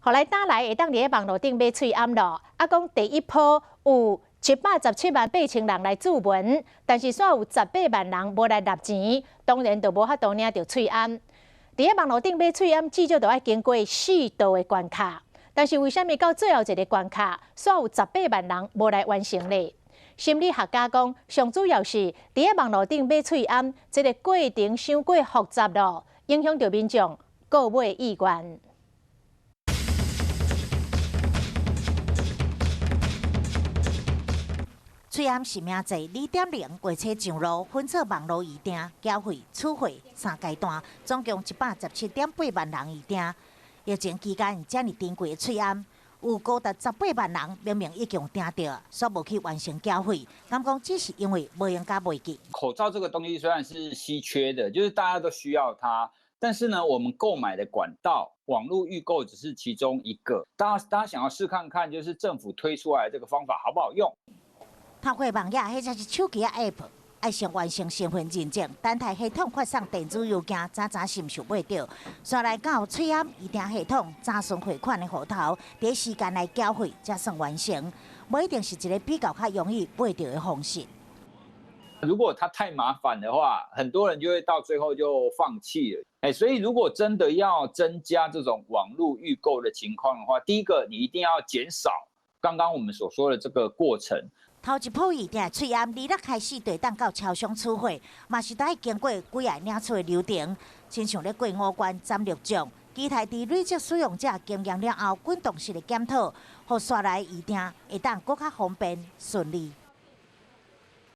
予來打來會當佇咧網路頂買喙罨囉，啊講第一波有717萬8千人來注文，但是煞有十八萬人無來納錢，當然就無法度領著喙罨。佇咧網路頂買喙罨，至少都愛經過四道的關卡，但是為啥物到最後一个關卡，煞有十八萬人無來完成咧？心理學家講，上主要是佇咧網路頂買喙罨，這个過程傷過複雜囉，影響著民眾購買意願。喙罨實名制2.0月初上路，分做網路預訂、繳費、取貨三階段，總共117.8萬人預訂。疫情期間遮爾珍貴的喙罨，有高達十八萬人明明已經訂著，煞無去完成繳費，敢講只是因為無閒佮袂記。口罩這個東西雖然是稀缺的，就是大家都需要它，但是呢，我們購買的管道，網絡預購只是其中一個。大家想要試看看，就是政府推出來這個方法好不好用？透過網頁或者是手機仔 App，愛先完成身份認證，等待系統發送電子郵件，早早是毋是買著？煞來到喙罨預訂系統查詢匯款的戶頭，第一時間來繳費才算完成，無一定是一个比較較容易買著的方式。如果它太麻煩的話，很多人就會到最後就放棄了。所以如果真的要增加這種網路預購的情況的話，第一個你一定要減少剛剛我們所說的這個過程。頭一波預訂喙罨，26開始就會當到超商取貨，嘛是得經過幾个領取的流程，親像咧過五關斬六將。期待佇累積使用者經驗了後，滾動式的檢討，予煞來預訂會當閣較方便順利。